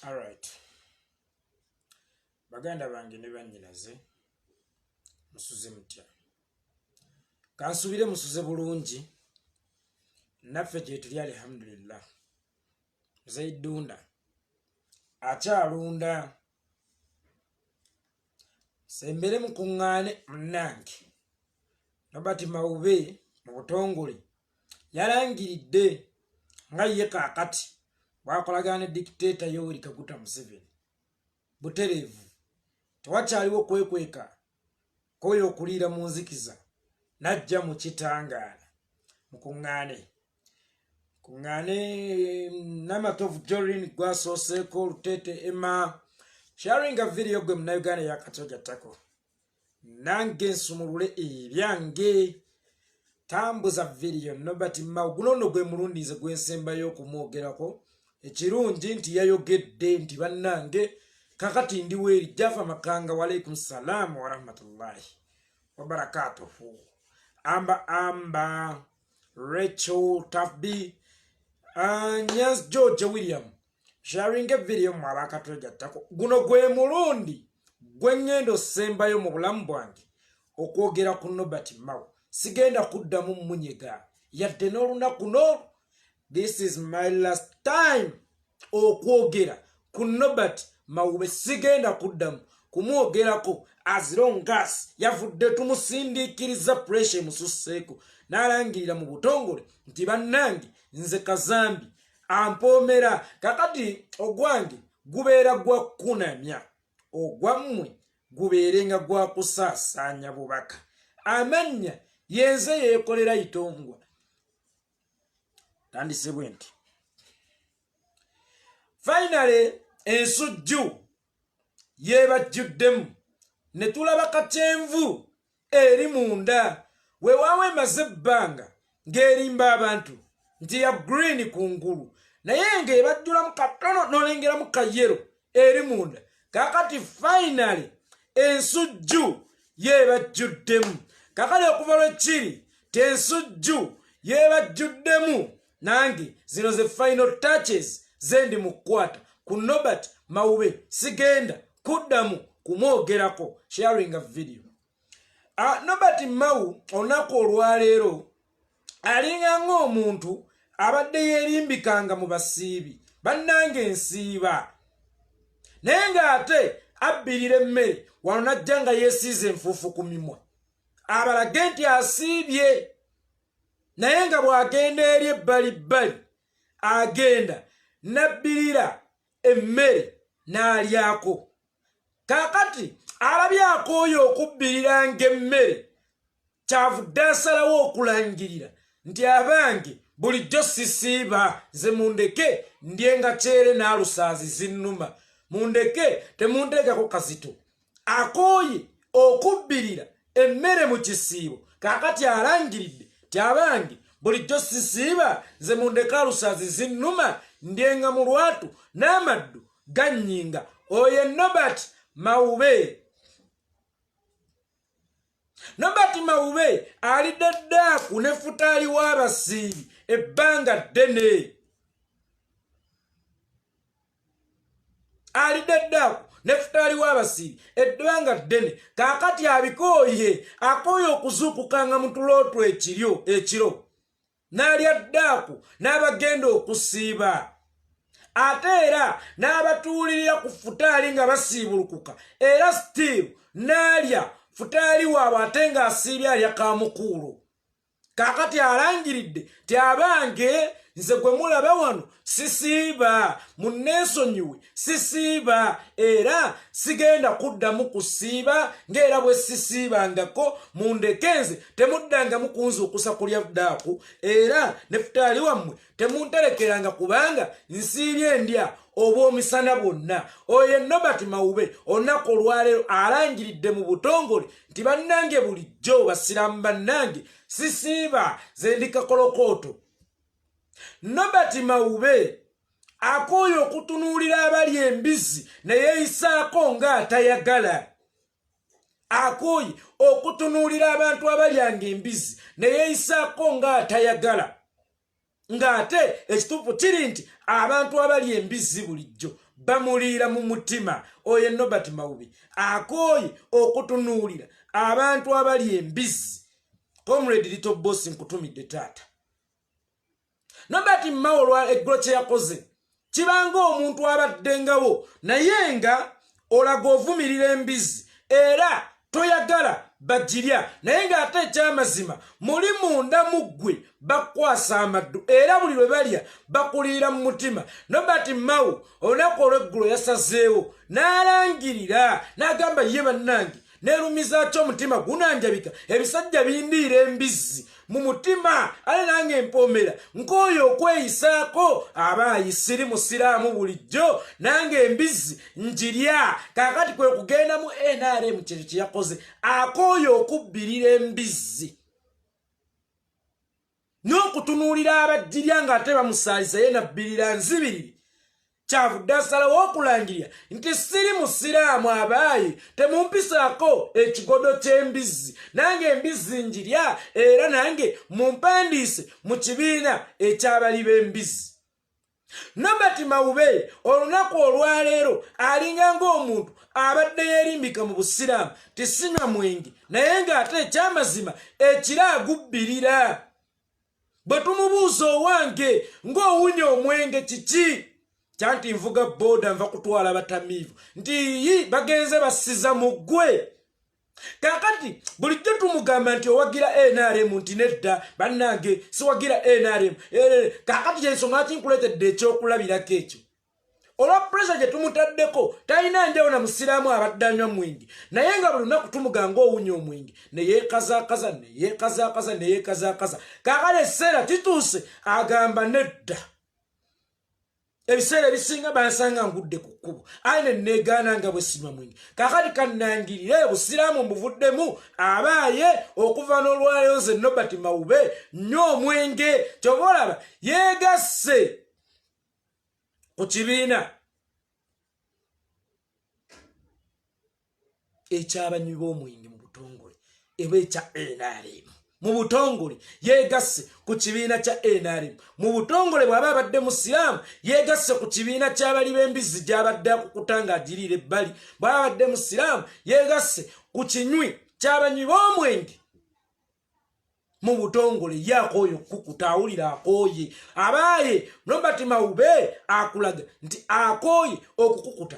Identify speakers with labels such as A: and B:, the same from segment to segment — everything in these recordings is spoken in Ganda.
A: Alright. Baganda bange ne bannyinaze musuze mutya? Kansubire musuze bulungi. Naffe gyetuli alhamdulillah. Zaidunda akyalunda sembere mukuŋŋaane munnange. Robert Mawube mu butongole yalangiridde nga ye kaakati bwakolagana ne dictator Yoweri Kaguta Museveni butereevu tewakyaliwo kwekweka koyo okuliira mu nzikiza n'ajja mu kitangaala mukuŋŋaane kuŋŋaane Namatovu Jorin gwasooseeko Luteete Emma sharinga video gwe munnayuganda yakatyogattako nange nsumulule ebyange tambuza vidiyo Nobert Mao guno nno gwe mulundi nze gwensembayo okumwogerako ekirungi nti yayogedde nti bannange kakati ndi weeri Jaffa Makanga walaikum salaamu warahmatullahi wabarakatuhu amba amba Rachel Tafbi Nyans George William sharing video mwe abakatwegattako guno gwe mulundi gwe ŋŋenda osembayo mu bulamu bwange okwogera ku Nobert Mao sigenda kuddamu munyega yadde n'olunaku n'olu this is my last time okwogera ku Nobert Mawube sigenda kuddamu kumwogerako as long as yavudde tumusindiikiriza pressure emususseeko n'alangirira mu butongole nti bannange nze kazambi ampoomera kakati ogwange gubeera gwa kukunamya ogwammwe gubeere nga gwa kusaasaanya bubaka amannya yenze yeekolera itongwa tandise bwe nti finally ensujju yeebajjuddemu ne tulaba kakyenvu eri munda weewaawo emaze ebbanga ng'erimba abantu nti ya green ku ngulu naye ng'ebajjulamu katono n'olengeramu kayero eri munda kakati finally ensujju yeebajjuddemu kakati okuva lwe kiri tensujju yeebajjuddemu nange zino ze final touches zendi mu kukwata ku Nobert Mawube sigenda kuddamu kumwogerako sharing a video. Nobert Mao olunaku olwaleero alinga ng'omuntu abadde yeerimbikanga mu basiibi bannange ensiiba naye ng'ate abbirira emmere wano n'ajja nga yeesiiza enfuufu ku mimwa abalage nti asiibye naye nga bw'agenda eri ebbalibbali agenda n'abbirira emmere n'alyako kaakati alabye akooye okubbiriranga emmere kyavudde asalawo okulangirira nti abange bulijjo sisiiba nze mundeke ndye nga kyere n'alusaazi zinnuma mundeke temunteekako kazito akooye okubbirira emmere mu kisiibo kaakati alangiridde ti abange bulijjo sisiiba nze mundeke alusaazi zinnuma ndyenga mu lwatu n'amaddu gannyinga oyo Nobert Mawube Nobert Mawube alidde ddaaku ne futaali w'abasiibi ebbanga ddene alidde ddaaku ne futaali w'abasiibi ebbanga ddene kaakati abikooye akooye okuzuukukanga mu tulo twe ekiro n'alya ddaaku n'abagenda okusiiba ate era n'abatuulirira ku futaali nga basiibulukuka era still n'alya futaali waabwe ate ng'asiibye alya kamukuulo kaakati alangiridde ti abange nze gwe mulaba wano sisiiba munneesonyiwe sisiiba era sigenda kuddamu kusiiba ng'era bwe sisiibangako mundeke nze temuddangamu kunzuukusa kulya ddaaku era ne futaali wammwe temunterekeranga kubanga nsiibye ndya obw'omisana bwonna oyo ye Nobert Mawube olunaku olwaleero alangiridde mu butongole nti bannange bulijjo basiraamu bannange sisiiba ze ndi kakolokooto Nobert Mawube akooye okutunuulira abali embizzi ne yeeyisaako ng'atayagala akooye okutunuulira abantu abalyanga embizzi ne yeeyisaako ng'atayagala ng'ate ekituufu kiri nti abantu abali embizzi bulijjo Bamuliira mu mutima. Oyo Nobert Mawube akooye okutunuulira abantu abali embizzi. Comrade Little Boss, nkutumidde taata. Nobert Mao olwa eggulo kye yakoze kibanga omuntu abaddengawo, naye nga olaga ovumirira embizzi era toyagala bagirya, naye ng'ate ekyamazima muli munda mu ggwe bakukwasa amaddu, era buli lwe balya bakuliira mu mutima. Nobert Mao olunaku olw'eggulo yasazeewo n'alangirira n'agamba, "Ye bannange, neerumizaaki omutima gunanjabika, ebisajja bindiira embizzi mu mutima, ale nange empoomera nkooyo okweyisaako abaayi, siri musiraamu, bulijjo nange embizzi njirya." Kaakati kwe kugenda mu NRM. Kyekyo kye yakoze, akooyo okubbirira embizzi n'okutunuulira abagirya ng'ate bamusaaliza, ye nabbirira nzibiriri. Kyavudde asalawo okulangirira nti, "Siri musiraamu, abaayi temumpisaako ekigodo ky'embizzi, nange embizzi njirya, era nange mumpandiise mu kibiina ekyabali b'embizzi." Nobert Mawube olunaku olwaleero alinga ng'omuntu abadde yeerimbika mu busiraamu tisinywa mwenge, naye ng'ate ekyamazima ekiro agubbirira. Bwe tumubuuza, "Owange, ng'owunya omwenge kiki?" Kyanti, "Nvuga booda, nva kutwala batamiivu." Nti yi bagenze basiza mu ggwe. Kakati bulijjo tumugamba nti, "Owagira NRM?" Nti, "Nedda bannange, siwagira NRM." Kakati kyensonga ki nkuleetedde ekyokulabirako ekyo? Olwa pressure gye tumutaddeko, talina njawulo na musiraamu abadde anywa mwenge, naye nga buli lunaku tumuganga, "Owunya omwenge," neyeekazaakaza, neyeekazaakaza, neyeekazaakaza. Kakale ekiseera kituuse agamba, "Nedda, ebiseera ebisinga bansanga ngudde ku kkubo, aye ne neegaana nga bwe sinywa mwenge. Kakati kannangirire busiraamu mbuvuddemu, abaaye okuva n'olwaleero nze Nobert Mawube nnyo omwenge." Kyova olaba yeegasse ku kibiina ekyabanywi b'omwenge mu butongole, eba ekya NRM mu butongole. Yeegasse ku kibiina kya NRM mu butongole. Bw'aba abadde musiraamu, yeegasse ku kibiina ky'abali b'embizzi gy'abadde akukuta ng'agiriira ebbali. Bw'aba abadde musiraamu, yeegasse ku kinywi ky'abanywi b'omwenge mu butongole. Ye akooye okukukuta, awulira akooye. Abaaye, Nobert Mawube akulaga nti akooye okukukuta.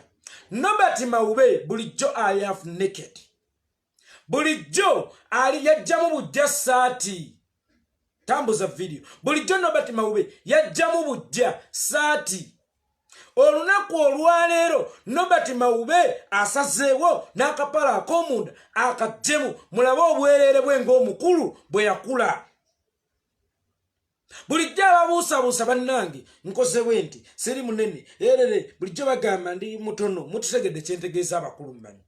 A: Nobert Mawube bulijjo ali half naked, bulijjo ali yajjamu bujja saati. Tambuza vidiyo. Bulijjo Nobert Mawube yajjamu bujja saati. Olunaku olwaleero Nobert Mawube asazeewo n'akapala ak'omunda akajjemu, mulabe obwereere bwe ng'omukulu bwe yakula. Bulijjo ababuusabuusa, bannange, nkoze bwe nti siri munene erere, bulijjo bagamba ndi mutono. Mututegedde kyentegeeza, abakulu mmanyi.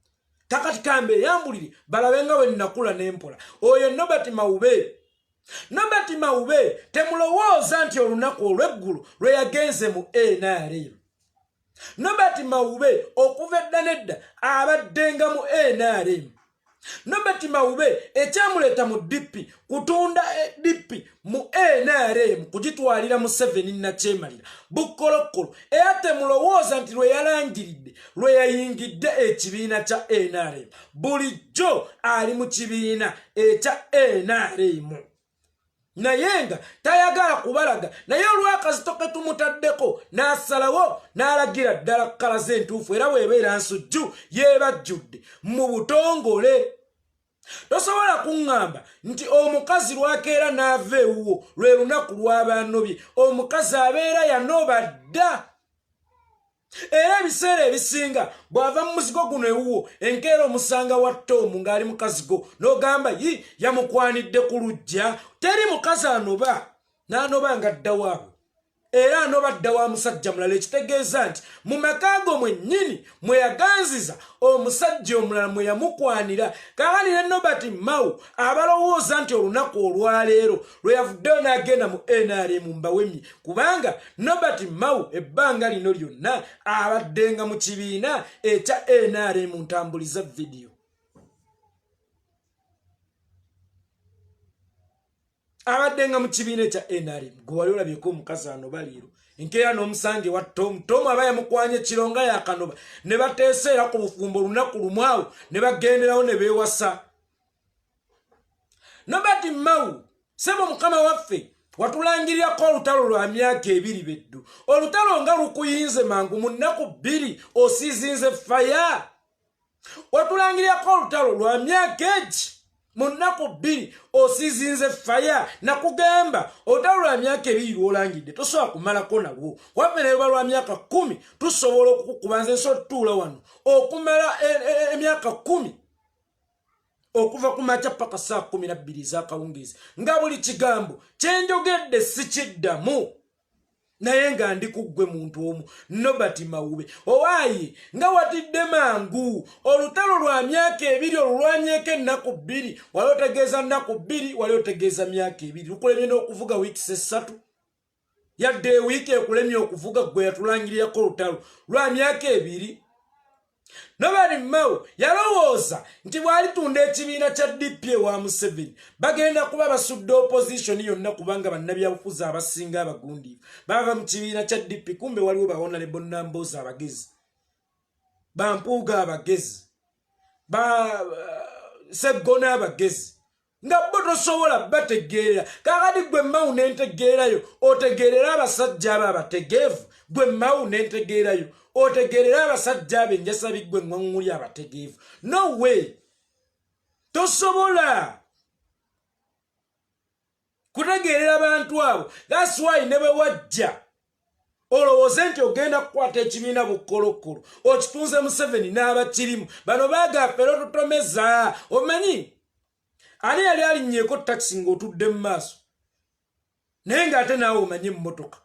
A: Kakati kambe eyambulire balabe nga bwe nnakula n'empola. Oyo Nobert Mawube. Nobert Mawube, temulowooza nti olunaku olw'eggulu lwe yagenze mu NRM. Nobert Mawube okuva edda nedda abaddenga mu NRM. Nobert Mawube ekyamuleeta mu DP kutunda DP mu NRM, kugitwalira Museveni nakyemalira bukkolokolo. Era temulowooza nti lwe yalangiridde lwe yayingidde ekibiina kya NRM. Bulijjo ali mu kibiina ekya NRM, naye nga tayagala kubalaga. Naye olwakazito ke tumutaddeko, n'asalawo n'alagira ddala kkalaza entuufu, era bw'ebeera nsujju yeebajjudde mu butongole. Tosobola kuŋŋamba nti omukazi lwakeera n'ava ewuwo lwe lunaku lw'abaanobye. Omukazi abeera yanoba dda, era ebiseera ebisinga bw'ava mu muzigo guno ewuwo, enkeera omusanga wa Toomu ng'ali mu kazigo, n'ogamba, "Yi, yamukwanidde ku luggya." Teri mukazi anoba n'anoba nga dda waabwe, era anoba dda wa musajja mulala. Ekitegeeza nti mu maka go mwennyini mwe yaganziza omusajja omulala, mwe yamukwanira. Kakati ne Nobert Mao, abalowooza nti olunaku olwaleero lwe yavuddeyo n'agenda mu NRM, mbawemye, kubanga Nobert Mao ebbanga lino lyonna abaddenga mu kibiina ekya NRM. Ntambuliza vidiyo. Abadde nga mu kibiina ekya NRM. Gwe wali olabyeko omukazi anoba leero enkeera n'omusange wa Tomu? Tomu aba yamukwanya ekiro nga yakanoba, ne bateesa era ku bufumbo olunaku lumu awo ne bagenderawo ne beewasa. Nobert Mao, sebo mukama waffe, watulangirirako olutalo lwa myaka 2 beddu. Olutalo nga lukuyinze mangu, mu nnaku 2 osiizinze faya. Watulangirirako olutalo lwa myaka egi, mu nnaku 2 osiizinze faya. Nakugamba olutalo lwa myaka 2 lwolangidde tosobola kumalako nalwo. Waffe naye luba lwa myaka 10, tusobola okukukuba. Nze nsobola tutuula wano okumala emyaka 10, okuva ku makya paka saa 12 ez'akawungeezi, nga buli kigambo kyenjogedde sikiddamu, naye nga ndi ku ggwe muntu omu, Nobert Mawube. Owaaye nga watidde mangu olutalo lwa myaka 2, olulwanyeeko ennaku 2. Wali otegeeza nnaku 2, wali otegeeza myaka 2. Lukulemye n'okuvuga wiikisi 3, yadde ewiiki ekulemye okuvuga. Ggwe yatulangirirako olutalo lwa myaka 2. Nobert Mao yalowooza nti bw'alitunda ekibiina kya DP ewa Museveni, bagenda kuba basudde opposition yonna, kubanga bannabyabufuzi abasinga abagundiivu bava mu kibiina kya DP. Kumbe waliwo ba Honorable Nambooze abagezi, bampuuga abagezi, ba Seggona abagezi, nga bo tosobola bategeera. Kakati gwe Mao nentegeerayo, otegeerera abasajja abo abategeevu? Gwe Mao nentegeerayo, otegeerera abasajja abo enjasabi gwe ŋŋwaŋŋuli abategeevu? No way, tosobola kutegeerera bantu abo. That's why ne bwe wajja olowooze nti ogenda kukwata ekibiina bukkolokolo okitunze Museveni n'abakirimu bano baagafere otutomeza. Omanyi ani yali alinnyeeko takisi ng'otudde mu maaso, naye ng'ate naawe omanyi emmotoka,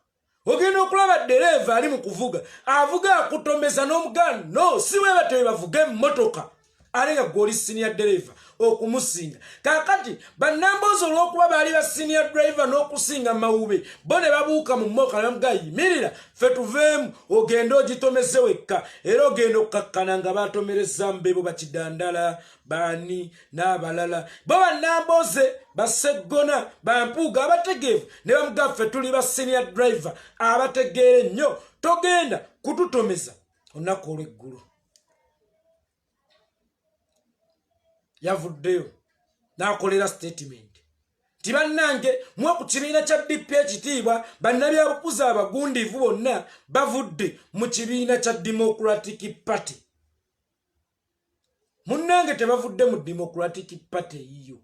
A: ogenda okulaba ddereeva ali mu kuvuga, avuga akutomeza n'omugaana, no si bwe batyo bavuga emmotoka, ate nga gwe oli senior driver okumusinga. Kaakati bannamboozi olw'okuba baali ba senior driver n'okusinga Mawube, bo ne babuuka mu mmotoka ne bamugaa, "Yimirira, ffe tuveemu, ogende ogitomeze wekka." Era ogenda okukakkana nga batomereza mbebo bakidandala baani n'abalala. Bo bannambooze, baseggona, bampuuga abategeevu ne bamugaa, "Ffe tuli ba senior driver abategeera ennyo, togenda kututomeza." Olunaku olw'eggulo yavuddeyo n'akolera statement nti, "Bannange, mwe ku kibiina kya DP ekitiibwa, bannabyabufuzi abagundiivu bonna bavudde mu kibiina kya Democratic Party." Munnange, tebavudde mu Democratic Party eyiyo,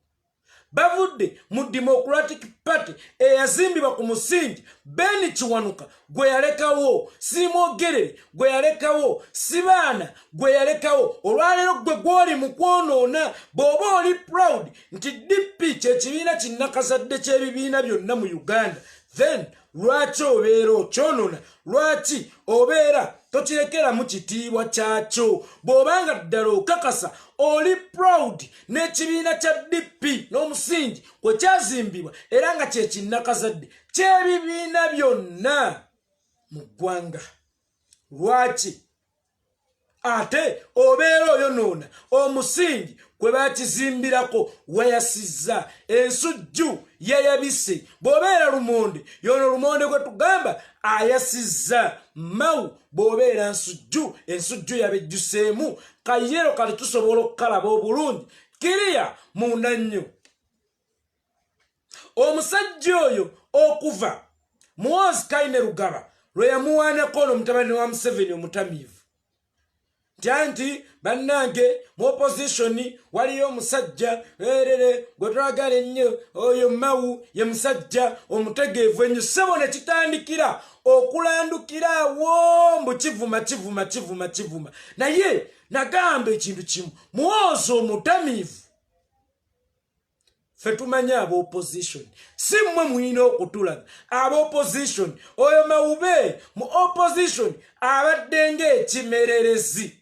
A: bavudde mu Democratic Party eyazimbibwa ku musingi Ben Kiwanuka gwe yalekawo, Simwogerere gwe yalekawo, Sibaana gwe yalekawo. Olwaleero gwe gwoli mu kwonoona. Bw'oba oli proud nti DP kyekibiina kinnakazadde ky'ebibiina byonna mu Uganda, then lwaki obeera okyonoona? Lwaki obeera tokirekeramu kitiibwa kyakyo? Bw'obanga ddala okakasa oli proud n'ekibiina kya DP n'omusingi kwe kyazimbibwa, era nga kyekinnakazadde ky'ebibiina byonna mu ggwanga, lwaki ate obeera oyonoona omusingi kwe bakizimbirako? Wayasizza ensujju, yayabise. Bw'obeera lumonde, yono lumonde gwe tugamba ayasizza mawu. Bw'obeera nsujju, ensujju yabejjuseemu kayero. Kati tusobola okukalaba obulungi kiriya munda nnyo. Omusajja oyo okuva Muhoozi Kainerugaba lwe yamuwaanako ono mutabani wa Museveni omutamiivu, nti anti bannange mu opposition waliyo omusajja erere gwe twagala ennyo, oyo Mawu ye musajja omutegeevu ennyo. Ssebo, ne kitandikira okulandukira awo mbu kivuma, kivuma, kivuma, kivuma. Naye nagamba ekintu kimu, Muhoozi omutamiivu, ffe tumanyi aba opposition, si mmwe mulina okutulaga aba opposition. Oyo Mawube mu opposition abadde ng'ekimererezi.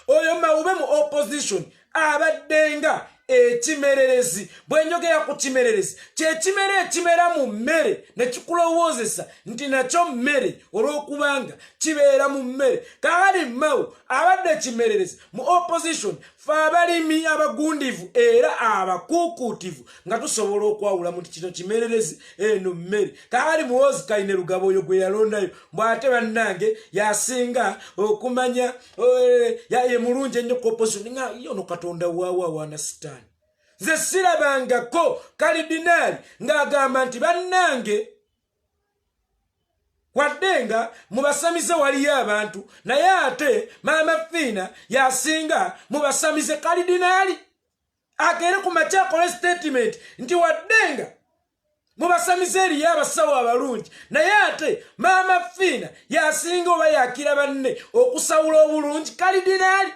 A: Oyo Mawube mu opposition abadde nga ekimererezi. Bwe njogera ku kimererezi, kyekimera ekimera mu mmere ne kikulowoozesa nti nakyo mmere olw'okubanga kibeera mu mmere. Kakati Mawu abadde kimererezi mu opposition. Fe abalimi abagundivu era abakuukuutivu nga tusobola okwawula mu nti kino kimererezi, eno mmere. Kaali Muhoozi Kainerugaba oyo gwe yalondayo mbu ate bannange yasinga okumanya, ye mulungi ennyo ku opposition, nga yono Katonda waawo awaana Sitaani. Nze sirabangako kalidinaali ng'agamba nti bannange wadde nga mubasamize waliyo abantu, naye ate Maama Fiina yasinga mubasamize. Kalidinaali akeere ku makya akole statement nti wadde nga mubasamize eriyo abasawo abalungi, naye ate Maama Fiina yasinga oba yakira banne okusawula obulungi. Kalidinaali,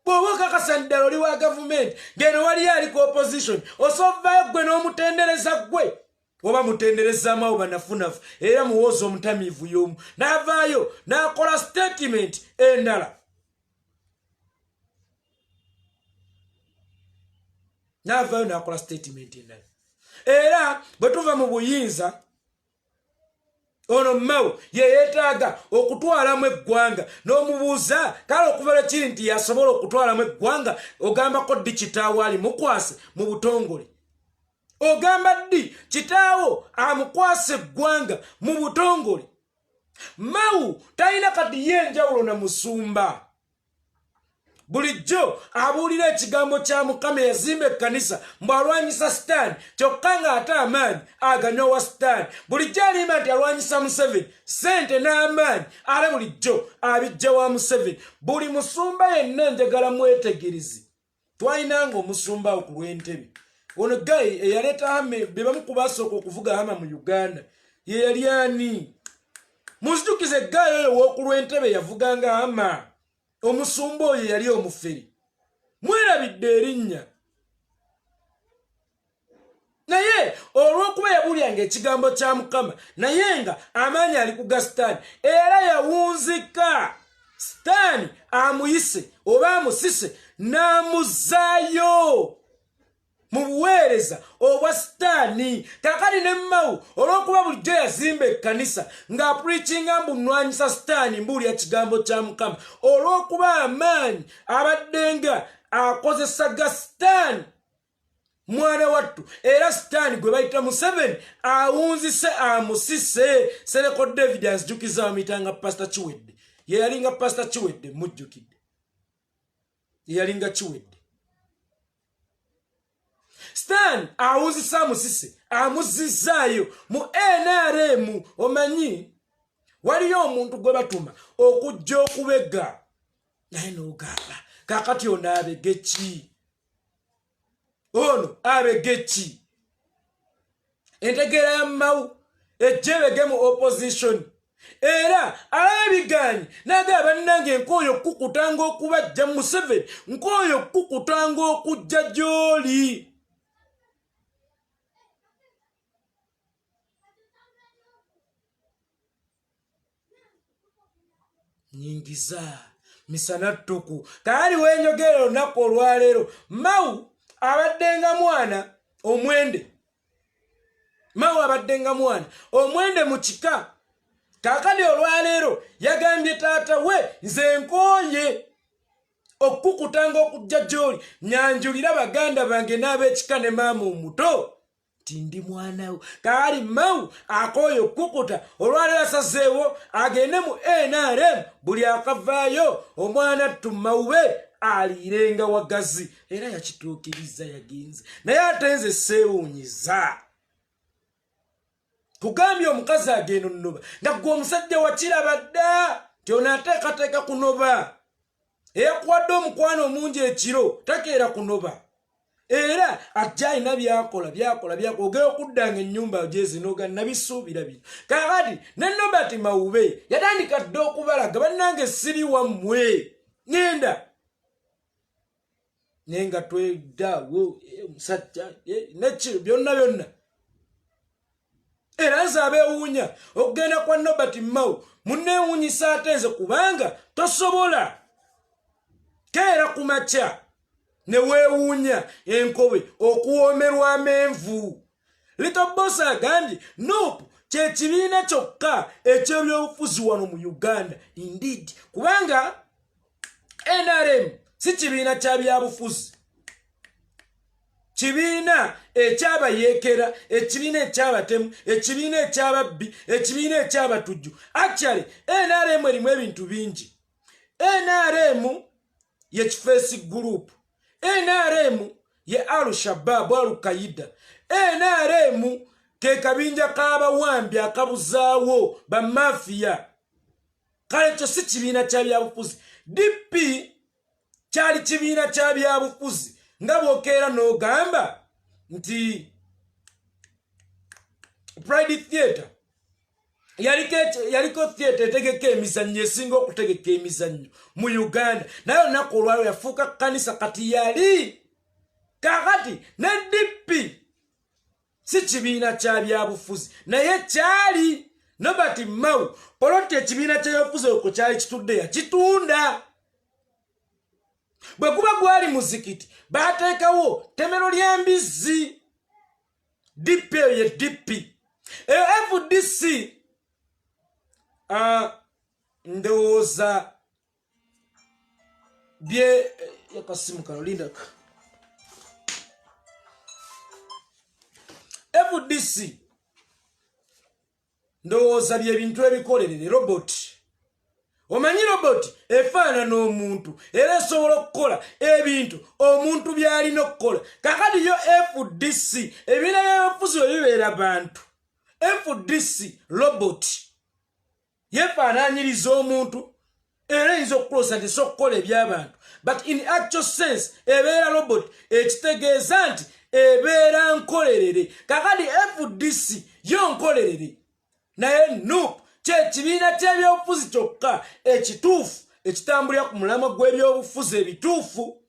A: bw'oba okakasa nti ddala oli wa gavumenti ng'eno waliyo ali ku opposition, osovayo ggwe n'omutendereza ggwe oba mutenderezaamu abo banafunafu. Era Muwoozi omutamiivu y'omu n'avaayo n'akola statement endala, n'avaayo n'akola statement endala. Era bwe tuva mu buyinza, ono Mao ye yeetaaga okutwalamu eggwanga. N'omubuuza kale okuva lwe kiri nti yasobola okutwalamu eggwanga, ogambako ddi kitaawo ali mukwase mu butongole? Ogamba ddi kitaawo amukwasa eggwanga mu butongole? Mawu talina kati ye enjawulo na musumba bulijjo abuulira ekigambo kya Mukama, eyazimba ekkanisa mbu alwanyisa Sitaani, kyokka ng'ate amaanyi aganywa wa Sitaani. Bulijjo alimba nti alwanyisa Museveni, ssente n'amaanyi ate bulijjo abijja wa Museveni. Buli musumba yenna njagala mwetegereze. Twalinanga omusumba awo ku lw'Entebe, ono guy eyaleeta Hummer, be bamu ku basooka okuvuga Hummer mu Uganda. Ye yali ani? Munzijukize guy oyo w'oku lw'Entebe yavuganga Hummer, omusumba oyo yali omufere. Mwerabidde erinnya, naye olw'okuba yabuulyanga ekigambo kya Mukama naye nga amaanyi ali ku ga Sitaani, era yawunzika Sitaani amuyise oba amusise n'amuzaayo mu buweereza obwa Sitaani. Kakati ne Mawu, olw'okuba bulijjo yazimba ekkanisa ng'apreachinga mbu nnwanyisa Sitaani, mbuulya kigambo kya Mukama, olw'okuba amaanyi abadde nga akozesa ga Sitaani, mwana wattu, era Sitaani gwe bayita Museveni awunzise amusise. Sereko David anzijukiza, bamuyitanga Pasita Kiwedde. Ye yalinga Pasita Kiwedde, mujjukidde? Ye yalinga Kiwedde. Sitaani awunzise amusise amuzzizaayo mu NRM. Omanyi waliyo omuntu gwe batuma okujja okubega, naye n'ogamba kakati ono abege ki? Ono abege ki? Entegeera ya Mawu ejja ebege mu opposition, era alaba ebigaanyi nagaba bannange nkooyo okukukutanga okubajja Museveni, nkooyo okukukutanga okujja gy'oli. Nyingiza misana ttuku. Kaali wenjogera olunaku olwaleero, Mawu abadde nga mwana omwende, Mawu abadde nga mwana omwende mu kika. Kaakati olwaleero yagambye taata we, nze nkooye okukukutanga okujja gy'oli, nyanjulira baganda bange n'ab'ekika ne maama omuto nti ndi mwana wo. Kaali Mawu akooye okukukuta, olwaleero asazeewo agende mu NRM. Buli akavaayo omwana ttu Mawube aliirenga wagazi, era yakituukiriza, yagenze. Naye ate nze seewuunyiza kugambye omukazi agenda onoba nga gwe omusajja wakiraba dda nti ono ateekateeka kunoba. Eyakuwadde omukwano omungi ekiro takeera kunoba, era ajja alina byakola byakola byakola, ogenda okuddanga ennyumba gyezinoga nabisuubira bino. Kakati ne Nobert Mawube yatandika dda okubalaga bannange siri wammwe, ŋŋenda naye nga twedaawo omusajja nekiro byonna byonna. Era nze abeewuunya okugenda kwa Nobert Mao munneewuunyisa ate nze, kubanga tosobola keera ku makya ne weewuunya enkobe okuwoomerwa amenvu. Little Boss agambye NUP kye kibiina kyokka eky'ebyobufuzi wano mu Uganda. Indeed, kubanga NRM Si kibiina kya byabufuzi, kibiina ekyabayeekera, ekibiina ekyabatemu, ekibiina ekyababbi, ekibiina ekyabatujju. Actually NRM erimu ebintu bingi. NRM ye kifeesi group, NRM ye Al Shabab, Al Qaida, NRM ke kabinja k'abawambi akabuzaawo bamafiya. Kale ekyo si kibiina kya byabufuzi. DP kyali kibiina kya byabufuzi, nga bwokeera n'ogamba nti Pride Theatre yaliko theatre etegeka emizannyo, esinga okutegeka emizannyo mu Uganda, naye olunaku olwalwo yafuuka kkanisa. Kati yali kakati ne DP si kibiina kya byabufuzi, naye kyali. Nobert Mao poloti ekibiina kyebyobufuzi okwo kyali kitudde yakitunda. Bwe guba gwali muzikiti, bateekawo ttemero ly'embizzi. DP eyo ye DP eyo. FDC ndowooza bye yakasimu kano lindaka. FDC ndowooza byebintu ebikolerere robot. Omanyi robot efaanana omuntu era esobola okukola ebintu omuntu by'alina okukola. Kakati yo FDC, ebibiina by'abafuzi bwe bibeera bantu, FDC robot yefaananyiriza omuntu era eyinza okukulosa nti esobola okukola ebyabantu, but in actual sense ebeera robot, ekitegeeza nti ebeera nkolerere. Kakati FDC yo nkolerere, naye NUP kyekibiina ky'ebyobufuzi kyokka ekituufu ekitambulira ku mulamwa gw'ebyobufuzi ebituufu,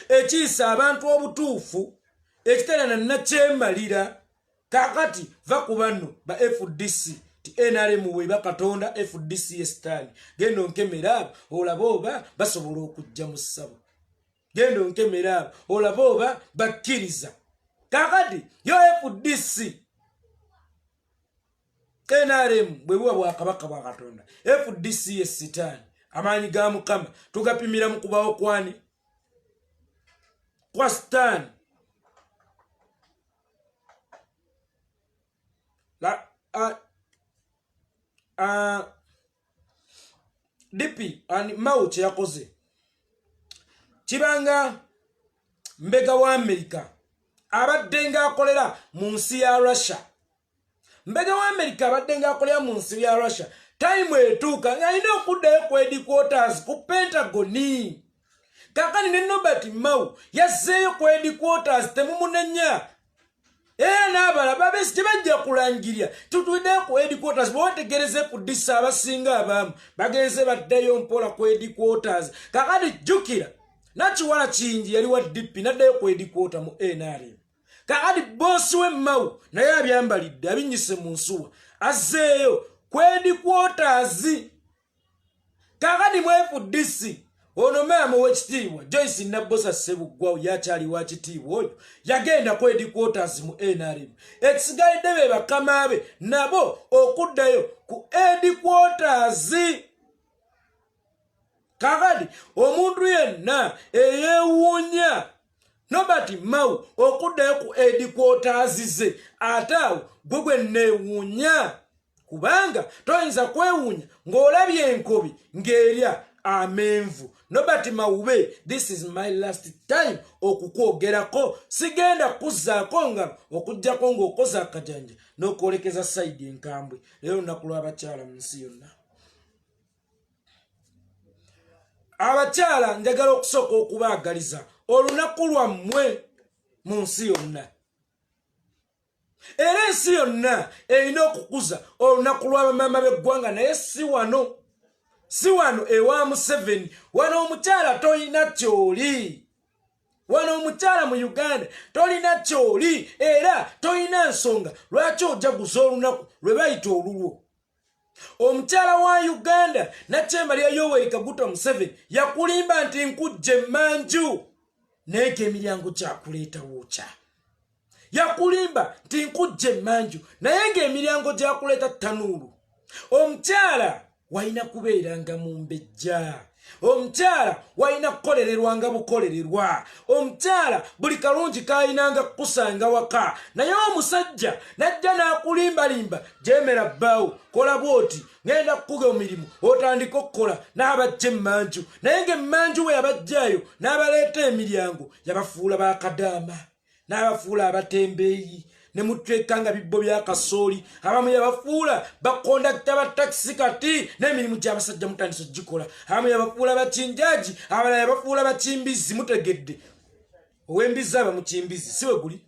A: ekiyisa abantu obutuufu, ekitera na nakyemalira. Kakati va ku banno ba FDC ti NRM weba Katonda, FDC ye Sitaani. Genda onkemera abo olabe oba basobola okujja mu ssabo. Genda onkemera abo olabe oba bakkiriza. Kakati yo FDC, NRM bwe buba bwakabaka bwa Katonda, FDC ye Sitaani. Amaanyi ga Mukama tugapimira mu kubawo kwani? Kwa Sitaani. La, a, a, DP and Mao kye yakoze kibanga mbega wa Amerika abadde ng'akolera mu nsi ya Russia. Mbega wa Amerika abadde ng'akolera mu nsi ya Russia, tayimu etuuka ng'alina okuddayo ku headquarters ku Pentagoni. Kakani ne Nobert Mao yazzeeyo ku headquarters, temumunenya. Era n'abala babesi tebajja kulangirya tutuddeyo ku headquarters. Bwewetegereze ku disa, abasinga abaamu bagenze baddayo mpola ku headquarters. Kakati jjukira nakiwala kingi yali wa DP, naddayo ku headquarter mu NRM. Kakati boosi we Mao naye abyambalidde, abinyise mu nsuwa, azzeeyo ku headquarters. Kakati mu FDC, ono maama owekitiibwa Joyce Nabbosa Ssebuggwawo yakyali wa kitiibwa, oyo yagenda ku headquarters mu NRM. Ekisigalidde be bakama be nabo okuddayo ku headquarters. Kakati omuntu yenna eyeewuunya Nobert Mao okuddayo ku headquarters ze, ate awo gwe gwe neewuunya, kubanga toyinza kwewuunya ng'olabye enkobi ng'erya amenvu. Nobert Mawube, this is my last time okukwogerako. Sigenda kuzzaako ngalo okugjako ng'okoze akajanja n'okwolekeza side enkambwe. Leero olunaku lw'abakyala mu nsi yonna. Abakyala njagala okusooka okubaagaliza olunaku lwammwe mu nsi yonna, era ensi yonna erina okukuza olunaku lw'abamaama b'eggwanga, naye si wano, si wano ewa Museveni. Wano omukyala tolina kyoli, wano omukyala mu Uganda tolina kyoli, era tolina nsonga lwaki ojaguza olunaku lwe bayita olulwo. Omukyala wa Uganda, Nakyemalya Yoweri Kaguta Museveni yakulimba nti nkujja emmanju, naye ng'emiryango gyakuleetawo kya. Yakulimba nti nkujja emmanju, naye ng'emiryango gyakuleeta ttanuulu. Omukyala walina kubeeranga mu mbejja. Omukyala walina kukolererwanga bukolererwa. Omukyala buli kalungi kalinanga kukusanga waka, naye omusajja najja n'akulimbalimba, jemera bbaawo, kola bwoti, ngenda kukuga emirimu, otandika okukola n'abajja emmanju. Naye ng'emmanju we yabajjayo n'abaleeta emiryango, yabafuula bakadaama, n'abafuula abatembeeyi, ne muteeka nga bibbo bya kasooli. Abamu yabafuula bakondakita ba takisi, kati n'emirimu gy'abasajja mutandise okugikola. Abamu yabafuula bakinjaji, abalala yabafuula bakimbizi. Mutegedde, ow'embizzi aba mukimbizi, si we guli?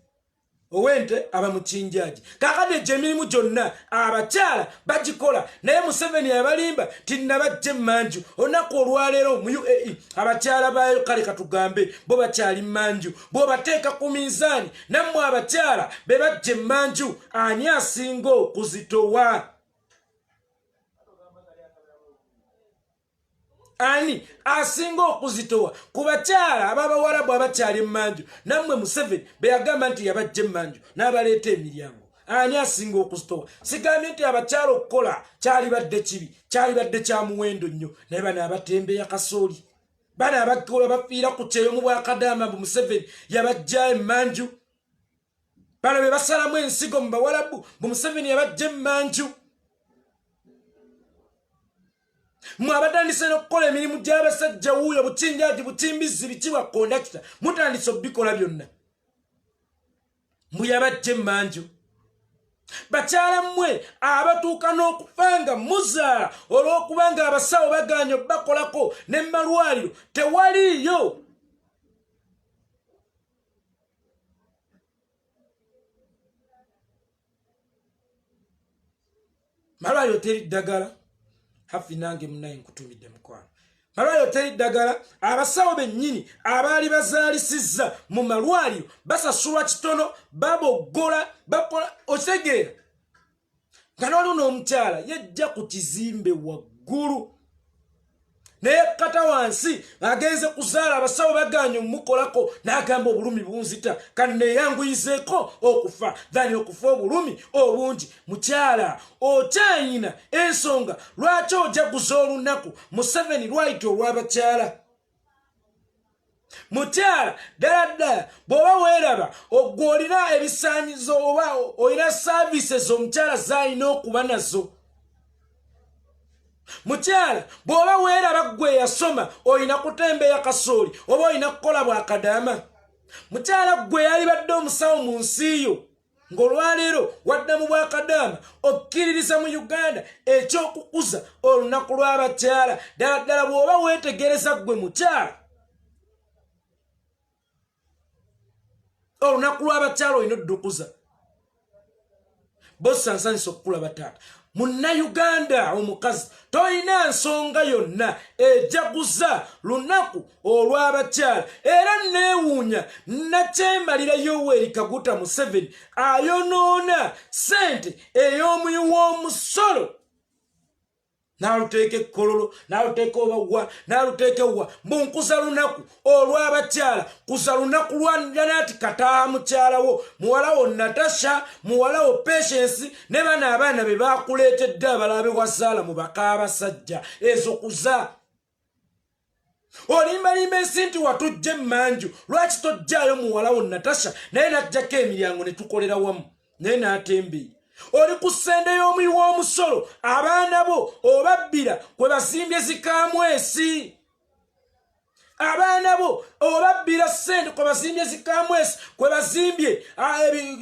A: Ow'ente aba mukinjaji. Kakati egyo emirimu gyonna abakyala bagikola, naye Museveni yabalimba ti nabajja emmanju. Olunaku olwaleero mu UAE abakyala baayo, kale katugambe bo bakyali mmanju, bw'obateeka ku minzaani nammwe abakyala be bajja emmanju, ani asinga okuzitowa? Ani asinga okuzitowa ku bakyala ab'Abawarabu abakyali emmanju nammwe Museveni be yagamba nti yabajja emmanju n'abaleeta emiryango? Ani asinga okuzitowa? Sigambye nti abakyala okukola kyalibadde kibi, kyalibadde kya muwendo nnyo, naye bano abatembeeya kasooli, bano abakola bafiira ku kyeyo mu bwakadaama, mbu Museveni yabajja emmanju. Bano be basalamu ensigo mu Bawalabu, mbu Museveni yabajja emmanju. Mwe abatandise n'okukola emirimu gy'abasajja, wuuyo bukinjaji, bukimbizi, biki, bwa kondakita, mutandise obubikola byonna, mbu yabajja emmanju. Bakyala mmwe abatuuka n'okufa nga muzaala olw'okuba nga abasawo bagaanye obakolako, ne malwaliro tewaliiyo. Malwaliro teri ddagala. Hafi nange munaye nkutumidde mukwano. Malwaliro teri ddagala. Abasawo bennyini abaali bazaalisizza mu malwaliro basasulwa kitono, baboggola, bakola, okitegeera nga noliwo n'omukyala yajja ku kizimbe waggulu naye kata wansi agenze kuzaala, abasawo baganye omukolako, n'agamba obulumi bunzita, kaneyanguyizeeko okufa thani okufa obulumi obungi. Mukyala, okyayina ensonga lwaki ojaguza olunaku Museveni lwayita olw'abakyala? Mukyala, ddala ddala bw'oba weeraba ogwe olina ebisaanyizo oba olina services omukyala z'alina okuba nazo. Mukyala, bw'oba weeraba ggwe yasoma, olina kutembeya kasooli oba olina kukola bwakadaama? Mukyala, ggwe yalibadde omusawo mu nsi yo, ng'olwaleero wadda mu bwakadaama, okkiririza mu Uganda ekyokukuza olunaku lw'abakyala? Ddala ddala bw'oba weetegereza ggwe mukyala, olunaku lw'abakyala olina oddukuza? Bosa, nsanyusa okukulaba taata. Munnayuganda omukazi, tolina nsonga yonna ejaguza lunaku olw'abakyala. Era neewuunya nakyemalira Yoweri Kaguta Museveni ayonoona ssente ey'omuyi w'omusolo, n'aluteeka ekkololo, n'aluteeka obawa, n'aluteeka ewa, mbu nkuza lunaku olw'abakyala. Kuza lunaku lwa Janati Kataaha, mukyala wo, muwala wo Natasha, muwala wo Patience, ne bano abaana be bakuleetedde abalala be wazaala mu bakaabasajja. Ezo kuza. Olimbalimba ensi nti watujja emmanju. Lwaki tojjaayo muwala wo Natasha, naye n'ajjako emiryango ne tukolera wamu, naye n'atembeeyi? Oli ku ssende y'omuyi w'omusolo, abaana bo obabbira kwe bazimbye zikamwesi. Abaana bo obabbira ssente kwe bazimbye zikamwesi, kwe bazimbye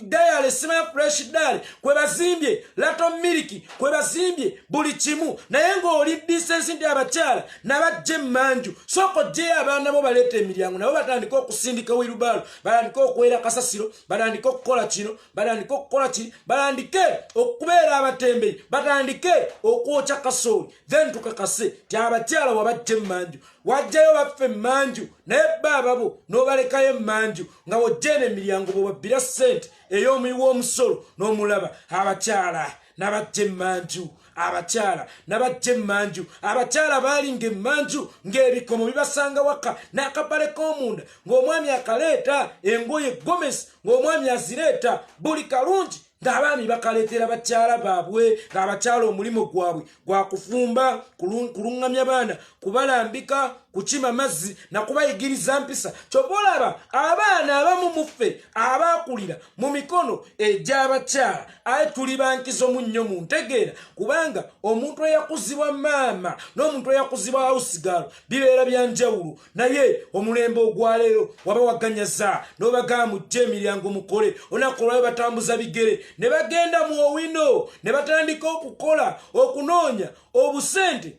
A: dayale, simanya fresh dale, kwe bazimbye lato miliki, kwe bazimbye buli kimu, naye ng'oli disensi nti abakyala nabajja emmanju. Sooka ojjeyo abaana bo, baleeta emiryango, nabo batandike okusindika wirubaalo, batandike okwera kasasiro, batandike okukola kino, batandike okukola kiri, batandike okubeera abatembeyi, batandike okwokya kasooli, then tukakase ti abakyala wabajja emmanju. Wajjayo baffe emmanju, naye ba ababo n'obalekayo emmanju nga wojja eno emiryango, bwewabbira ssente ey'omuyi w'omusolo n'omulaba. Abakyala nabajja emmanju, abakyala nabajja emmanju. Abakyala baalinga emmanju ng'ebikomo bibasanga waka, n'akapale k'omunda ng'omwami akaleeta, engoye gomesi ng'omwami azireeta, buli kalungi Ng'abaami bakaleetera bakyala baabwe, ng'abakyala omulimu gwabwe gwa kufumba, kuluŋŋamya baana, kubalambika, kukima mazzi nakubayigiriza mpisa. Kyova olaba abaana abamu muffe abaakulira mu mikono egy'abakyala aye tuli bankizo mu nnyo mu ntegeera, kubanga omuntu eyakuzibwa maama n'omuntu eyakuzibwa hausigaalo bibeera bya njawulo. Naye omulembe ogwaleero waba waganyaza n'obagaa mujje emiryango mukole, olunaku olwayo batambuza bigere ne bagenda mu owino ne batandika okukola okunoonya obusente,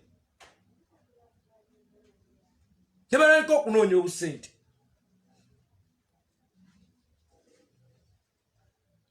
A: ne batandika okunoonya obusente.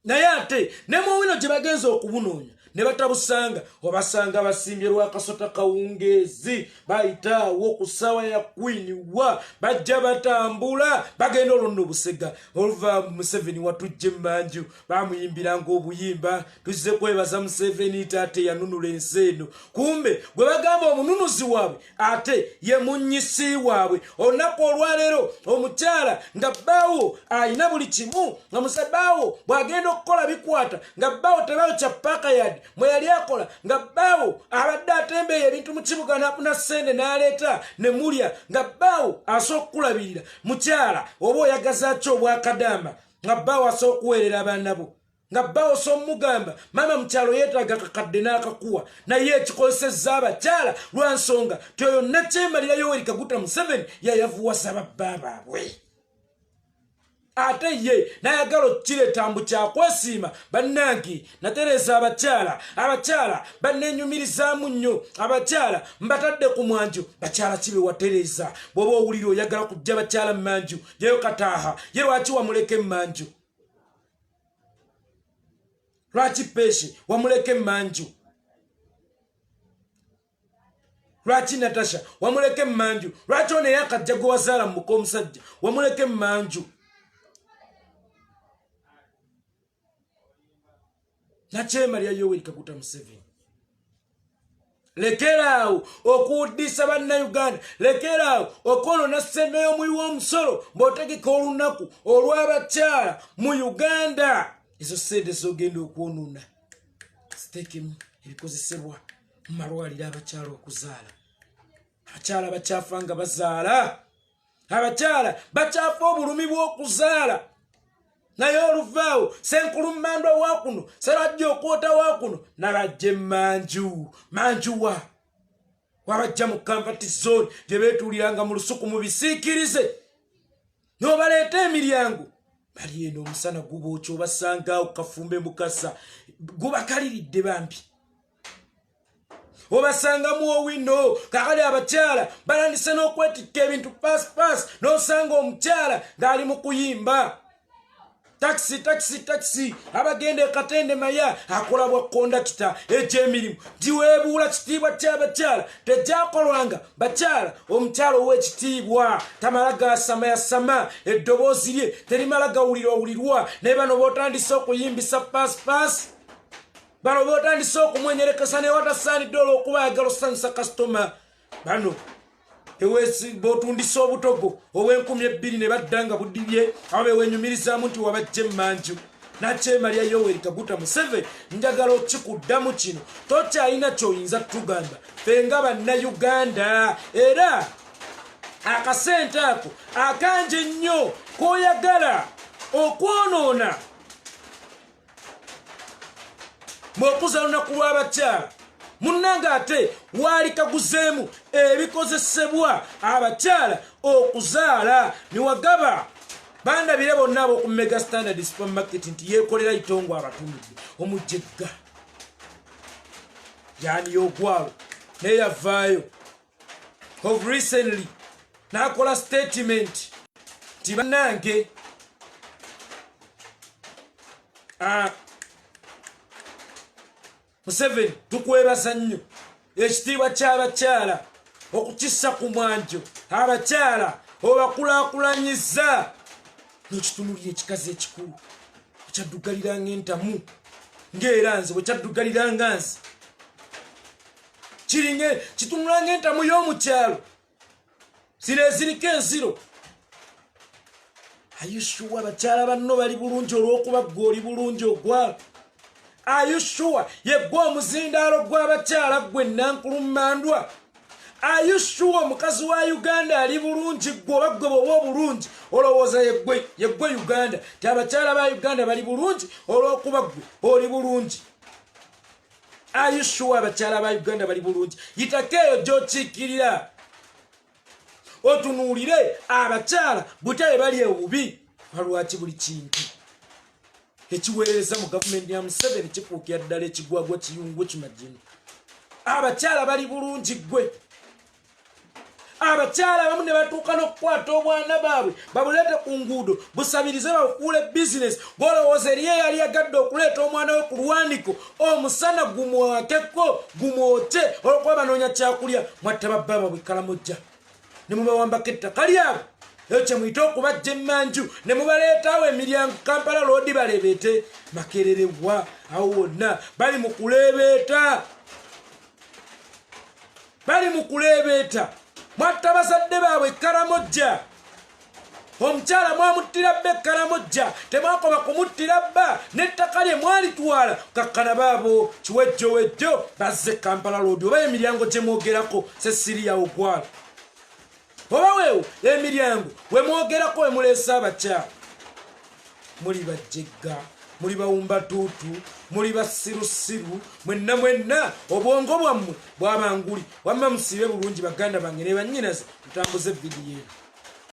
A: Naye ate ne muwino gye bagenza okubunoonya ne batabusanga, obasanga basimbye lwakasota kawungeezi, bayitaawo ku ssaawa ya kwini wa bajja batambula bagenda. Olwo nno obusega oluva Museveni watujja emmanju, bamuyimbiranga obuyimba, tuzze kwebaza Museveni taata eyanunula ensi eno. Kumbe gwe bagamba omununuzi waabwe ate ye munyisi waabwe. Olunaku olwaleero omukyala nga bbaawo alina buli kimu, nga musabaawo bw'agenda okukola bikwata, nga bbaawo tebayokya pakayadi mwe yali akola, nga bbaawo abadde atembeeya ebintu mu kibuga n'afuna ssente n'aleeta ne mulya, nga bbaawo asobola okukulabirira. Mukyala, oba oyagaza ki obwakadaama nga bbaawo asobola okuweerera abaana bo, nga bbawo somugamba maama mukyalo yeetaaga kakadde n'akakuwa? Naye ekikozesezza abakyala lwa nsonga ti oyo nakyemalira Yoweri Kaguta Museveni yayavuwasa babba baabwe, ate ye nayagala okukireeta mbu kyakwesiima. Bannange, natereeza abakyala, abakyala bannenyumirizaamu nnyo, abakyala mbatadde ku mwanjo. Bakyala kibe watereeza? Bw'oba owulira oyagala kujja bakyala mmanju, jeyo Kataaha. Ye lwaki wamuleka emmanju? Lwaki Peeshi wamuleka emmanju? Lwaki Natasha wamuleka emmanju? Lwaki ono eyakajja gwe wazaala mu muka omusajja wamuleka emmanju? Nakyemalya Yoweri Kaguta Museveni, lekeraawo okuwuddisa Bannayuganda, lekeraawo okwonoona ssente y'omuwi w'omusolo ng'otegeka olunaku olw'abakyala mu Uganda. Ezo ssente zogenda okwonoona ziteekemu ebikozesebwa mu malwaliro abakyala okuzaala. Abakyala bakyafa nga bazaala, abakyala bakyafa obulumi bw'okuzaala. Naye oluvaawo senkulummandwa wa kuno, serajja okwota wa kuno, nabajja emmanju manjuwa wabajja mu comfort zone gye beetuuliranga mu lusuku mu bisiikirize, n'obaleeta emiryango bali eno omusana gubookya, obasangaawo kafumbe mukasa gubakaliridde bambi, obasangamu owino. Kakali abakyala balandise n'okwetikka ebintu paasipaasi, n'osanga omukyala ng'ali mu kuyimba takisi takisi takisi abagenda ekatende maya, akola bwa kondakita. Egy'emirimu giweebuula kitiibwa ky'abakyala tegyakolwanga bakyala. Omukyala ow'ekitiibwa tamala gasamayasama, eddoboozi lye terimala gawulirwa wulirwa. Naye bano bootandise okuyimbisa paasipaasi, bano botandise okumwenyerekesa newatasaanidde olwokuba ayagala osanyusa kasitoma, bano botundisa obutogo obw'enkumi ebbiri ne badda nga budibye, abo bewenyumirizaamu nti wabajja emmanju. Nakyemalya Yoweri Kaguta Museveni, njagala okikuddamu kino, tokyalina kyoyinza tutugamba ffe nga Bannayuganda. Era akasente ako akangi ennyo koyagala okwonoona bw'okuza lunaku lw'abakyala, munnange, ate waali kaguzeemu ebikozesebwa abakyala okuzaala niwagaba. Bandabire bonna ab'oku Mega Standard Supermarket nti yeekolera itongo abatumidde omujegga yani yogwalo, naye yavaayo of recently n'akola statement nti bannange, Museveni, tukwebaza nnyo ekitiibwa ky'abakyala okukissa ku mwanjo, abakyala obakulaakulanyiza. Nokitunulira ekikazi ekikulu ekyaddugalira ng'entamu, ng'era nze bwe kyaddugalira nga nze, kiringa kitunula ng'entamu y'omukyalo, zino eziriko enziro. Ayishuwa abakyala banno bali bulungi olw'okuba ggwe oli bulungi ogwalo. Are you sure yeggwe omuzindaalo gw'abakyala ggwe Nankulu Mandwa? Are you sure omukazi wa Uganda ali bulungi ggwe oba ggwe bw'oba obulungi olowooza yeggwe yeggwe Uganda ti abakyala ba Uganda bali bulungi olw'okuba ggwe oli bulungi? Are you sure abakyala ba Uganda bali bulungi? Yitako eyo gy'okiikirira otunuulire abakyala butya bwe bali obubi. Lwaki buli kintu ekiweereza mu gavumenti ya Museveni kifuukira ddala ekigwagwa kiyungu kimagino? Abakyala bali bulungi ggwe? Abakyala abamu ne batuuka n'okukwata obwana baabwe babuleete ku nguudo busabirize babufuule bizinesi. Gwolowooza eriyo eyali yagadde okuleeta omwana we ku lwaniko omusana gumwakeko gumwokye olwokuba banoonya kyakulya? Mwatta babba baabwe Kalamojja ne mubawambako ettaka lyabwe, eyo kyemuyita okubajja emmanju, ne mubaleetaawo emiryango Kampala Road balebeete Makererewa awo wonna bali mu kuleebeeta, bali mu kuleebeeta. Mwatta bazadde baabwe Karamojja. Omukyala mwamuttira bba Ekkaramojja, temwakoma kumuttira bba, n'ettaka lye mwalitwala. Kakkana baabo kiwejjowejjo bazze Kampala Road oba emiryango gye mwogerako Sesiriya Ogwala oba weewo emiryango we mwogerako we muleese abakyala. Muli bajjegga, muli bawumbatuutu, muli basirusiru mwenna mwenna, obwongo bwammwe bwabanguli. Wamma musiibe bulungi baganda bange ne bannyinaze, mutambuze vidiyo eno.